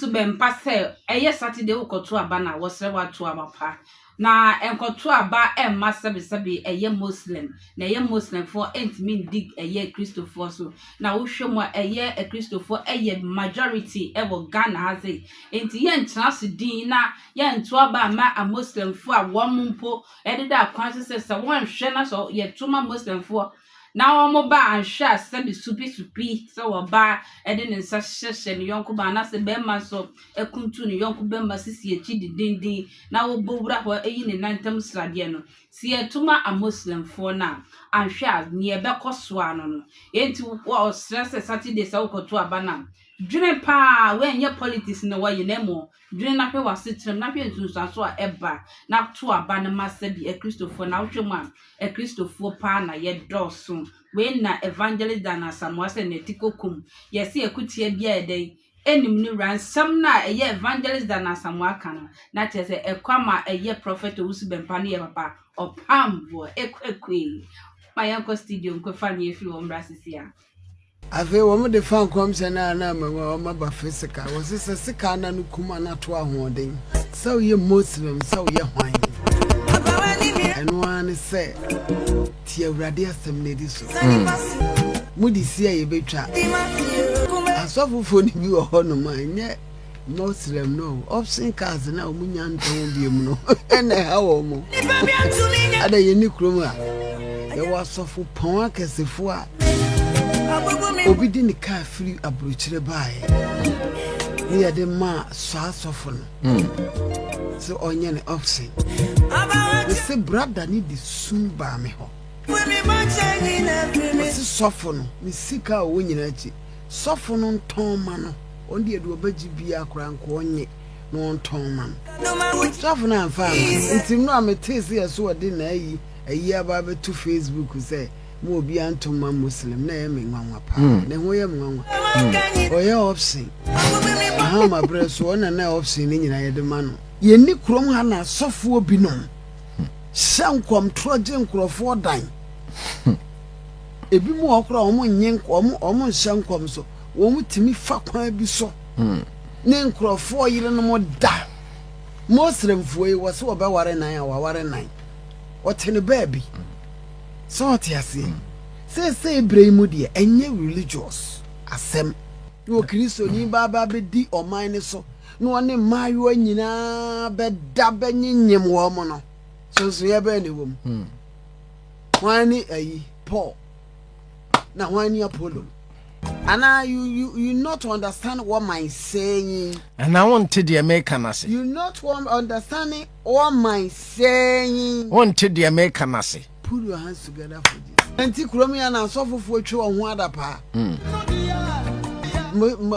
Owusu Bɛmpa sɛ ɛyɛ Saturday wokɔto aba no a, wɔsrɛ wo ato aba pa. Na nkɔto aba mma sɛbesɛbe ɛyɛ Muslim, na ɛyɛ Muslimfoɔ ntumi ndi ɛyɛ Kristofoɔ so. Na wohwɛ mu a ɛyɛ Akristofoɔ ɛyɛ majority ɛwɔ Ghana ha sei. Nti yɛntena ase din na yɛnto aba mma amuslimfoɔ a wɔn mpo ɛdeda kwan so sɛ sɛ wɔnhwɛ na sɛ yɛto ma Muslimfoɔ na wɔn ba anhwɛ a sɛbe supisupi sɛ ɔbaa de ne nsa hyehyɛ ne yɔnko ba anaasɛ barima nso akuntu ne yɔnko barima sisi akyi dendenden na wɔbɔ wura hɔ yi ne nan ntam sradeɛ no, sɛ yɛto ma amuslimfoɔ no a, anhwɛ a nea ɛbɛkɔ so ara no no. Enti wɔsrɛ sɛ Saturday sɛ wokɔto aba no a, dwene paa, wei ɛnyɛ politics na wɔyɛ na mmom dwene na hwɛ w'asetenam na hwɛ nsunsuanso a ɛba na to aba no ma sɛbi akristofoɔ na wohwɛ mu a Akristofoɔ paa na yɛdɔɔso. Wei na Evangelist Dan Asamoah sɛ nɛte kokom. Yɛse akutia biara yɛ dɛn? Ɛnim ne wura. Nsɛm no a ɛyɛ Evangelist Dan Asamoah ka no, na kyerɛ sɛ ɛkɔ ama ɛyɛ Prophet Owusu Bɛmpa no yɛ papa. Ɔpam boɔ. Ekuekue. Ma yɛnkɔ studio nkɔfa nea ɛfiri hɔ mmra sisi a. Afei wɔde fa nkɔmhyɛ no a na ama mu a wɔaba physical. Wɔse sɛ sika na no kum ana to ahoɔden. Sɛ woyɛ Muslim sɛ woyɛ hwan. Ɛno ara ne sɛ tie Awurade asɛm na di so. Mode si a yɛbɛtwa. Asɔfofoɔ no bi wɔ hɔnom a ɛnyɛ Muslim no option cars na wɔn nya ntɔn biom no ɛna ɛha wɔn mo. Ada yɛn ni kurom a yɛwɔ asɔfo pɔn akɛsefo a obi de ne kaa firi aburokyire baeɛ ne yɛde maa saa asɔfo no hmm. sɛ ɔnyɛ ne option. Mese brada ne de sum baa me hɔ. Ɔse sɔfo no ne sika a ɔwɔ nyinaa akyi sɔfo no ntɔn ma no. Ɔno deɛ deɛ ɔbɛgye biara koraa nka ɔnye na ɔntɔn ma no. Sɔfo no amfa amma no. Nti mmerɛ a metee sɛ yɛse ɔde n'ayi ayi aba abɛto Facebook sɛ ma obiara nto mma Muslim na ɛyɛ me nwanwa paa. Ne ho yɛ me nwanwa. Ɔyɛ option. Mahama berɛ so ɔna na option no nyinaa yɛde ma no. Yɛnni kurom ha na asɔfoɔ binom hyɛ nkɔmtorɔ gye nkurɔfoɔ dan. Ebinom wɔ hɔ koraa wɔn nnye wɔn wɔn nhyɛ nkɔm so. Wɔtumi fa kwan bi so ne nkurɔfoɔ yerenom da. Muslimfoɔ yi, wɔse wɔbɛware nan a, wɔaware nan. Wɔte no baabi. Sɛ ɔte aseɛ. Seesei berɛ yi mu deɛ, ɛnyɛ religious asɛm. Na Okristoni ba ba bɛdi ɔman no so na ɔne mmaayewa nyinaa bɛda bɛnyenyem wɔn no, sonsonoeɛ bɛn na ɛwɔ mu? Hwan ne ayi Paul? Na hwan ne Apollo? Anaa you you you not understand what my saying. Anaa wonte deɛ meka no ase. You not understanding what my saying. Wonte deɛ meka no ase. Put your hands together for Jesus. Nti kurom ya na asɔfofoɔ twe wɔn ho adapaa.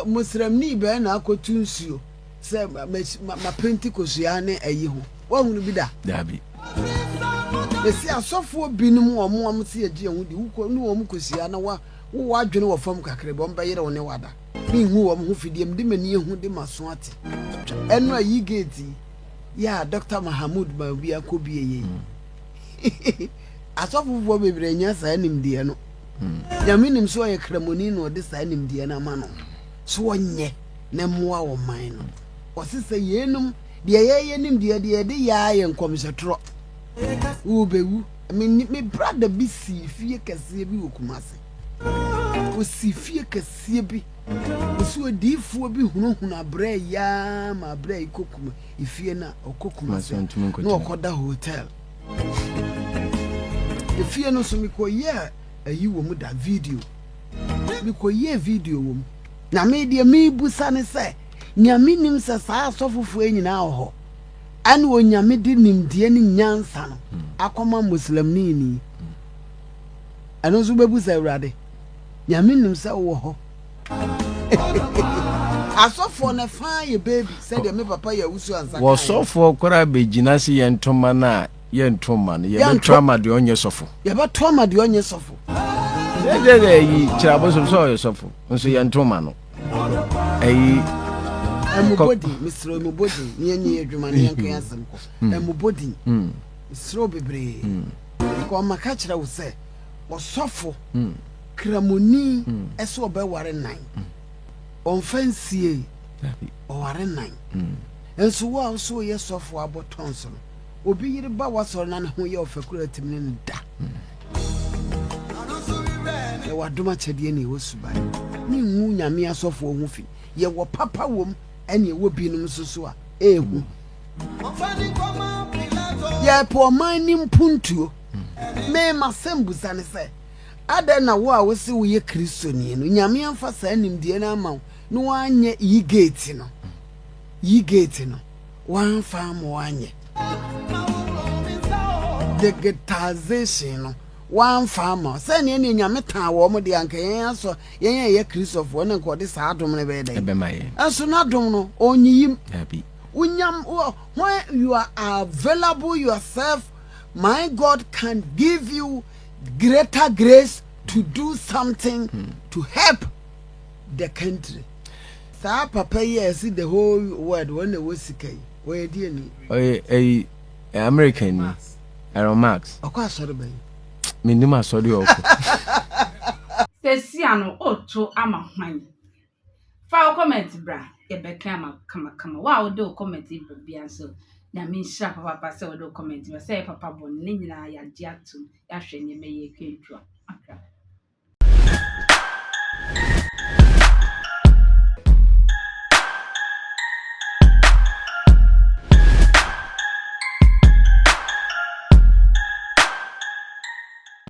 Musremni bɛn na akɔtu nsuo sɛ mapenti kosua ne ayi ho. Woahunu bi da? Daabi. Mesi asɔfoɔ binom wɔn wɔn se yɛgye yɛn ho di wokɔ ne wɔn kosua na wa Wo w'adwene wɔ fam kakra bi, wɔbɛyere wo ne wo ada. Menhu wɔn ho fidie, mede m'ani ahu de m'aso ate. Ɛno a yi gate yi, yɛ a Dr. Mahamood ma obi akɔ bie yɛ yi. Asɔfofoɔ bebree nya saa nimdeɛ no. Hmm. Nyame nim sɛ ɔyɛ kramoni na ɔde saa nimdeɛ no ama no. So ɔnyɛ na mmoa wɔ man no. Ɔse sɛ yeinom deɛ yɛyɛ nimdeɛ deɛ yɛde yɛ ayɛ nkɔmhyɛtorɔ. Wobɛwu. Me me brada bi sii fie kɛseɛ bi wɔ Kumasi. Ɔsii fie kɛseɛ bi. Ɔsi odiyifoɔ bi hunahuna abrɛ yi ara ma abrɛ yi kɔ kuma efie no a ɔkɔ Kumasi a na ɔkɔda hotel. Efie no nso mekɔyɛɛ ayi wɔ mu da video. Mekɔyɛɛ video wɔ mu. Na me deɛ mebusa ne sɛ, Nyame nim sɛ saa asɔfofoɔ yi nyinaa wɔ hɔ? Ɛne Onyame de nimdeɛ ne nyansa no akɔma Muslimni ni. Ɛno nso wobɛbu sɛ Awurade, Nyame nim sɛ wowɔ hɔ. Asɔfoɔ no faa yɛ baby sɛdeɛ me papa yɛ awusu ansa kaeɛ. Wɔsɔfoɔ koraa bɛgyina se yɛnto ma no a, yɛnto ma no. Yɛbɛto ama deɛ ɔnyɛ sɔfo. Yɛbɛto ama deɛ ɔnyɛ sɔfo. Sɛ sɛ ɛyi kyerɛ abosom sɛ ɔyɛ sɔfo nso yɛnto ma no. Ɛyi. Ɛmobɔ din mesrɛ ɛmobɔ din ne yɛnyɛ yɛ adwuma ne yɛnka yɛn asɛm kɔ ɛmobɔ din mesrɛ wo bebree nka ɔma ka kyerɛ wo sɛ ɔsɔfo kramoni ɛsɛ ɔbɛware nan ɔmfa nsie. Ɔware nan. Nso wo a wo so woyɛ sɔfo abɔ tɔns no, obi yere ba w'asɔre na ne ho yɛ ɔfɛ koraa tumi ne no da. Yɛwɔ adom akyɛdeɛ ne yɛwɔ suban. Ne ngu Nyame asɔfoɔ ho fi. Yɛwɔ papa wom ɛne ɛwɔ binom nso so a ɛɛhu. Yɛpɛ ɔman ne mpuntuo. Me m'asɛmbusa ne sɛ, adɛn na wo a wose woyɛ Kristoni no, Nyame amfa saa nimdeɛ no amma wo na woanyɛ e-gate no? E-gate no, woamfa amma woanyɛ. Digitization no, woamfa amma wo. Sɛ nea nea Nyame taa wɔn deɛ, anka yɛn asɔ, yɛn a yɛyɛ Kristofoɔ no, nka ɔde saa adom no bɛyɛ dɛn? Ɛbɛma yɛn. Ɛnso n'adom no, ɔnyiyim. Dabi. Wonyam, when you are available yourself, my God can give you greater grace to do something to help the country. Saa papa yi a ɛsi the whole world wɔn na ɛwɔ sika yi, ɔyɛ deɛ ni? Ɔyɛ ɛyi American ni, Aaron Marks. Ɔkɔ asɔre bɛn? Menim asɔre a ɔkɔ. Sesia no oto ama hwan? Fa wo comment bra, yɛbɛka ama wo kamakama. Wo a wode wo comment yi ba biara nso, Nyame nhyira papaapa sɛ wode wo comment ba. Sɛ ɛyɛ papa bɔne, ne nyinaa yɛagye atom, yɛahwɛ nneɛma yie, yɛatwa.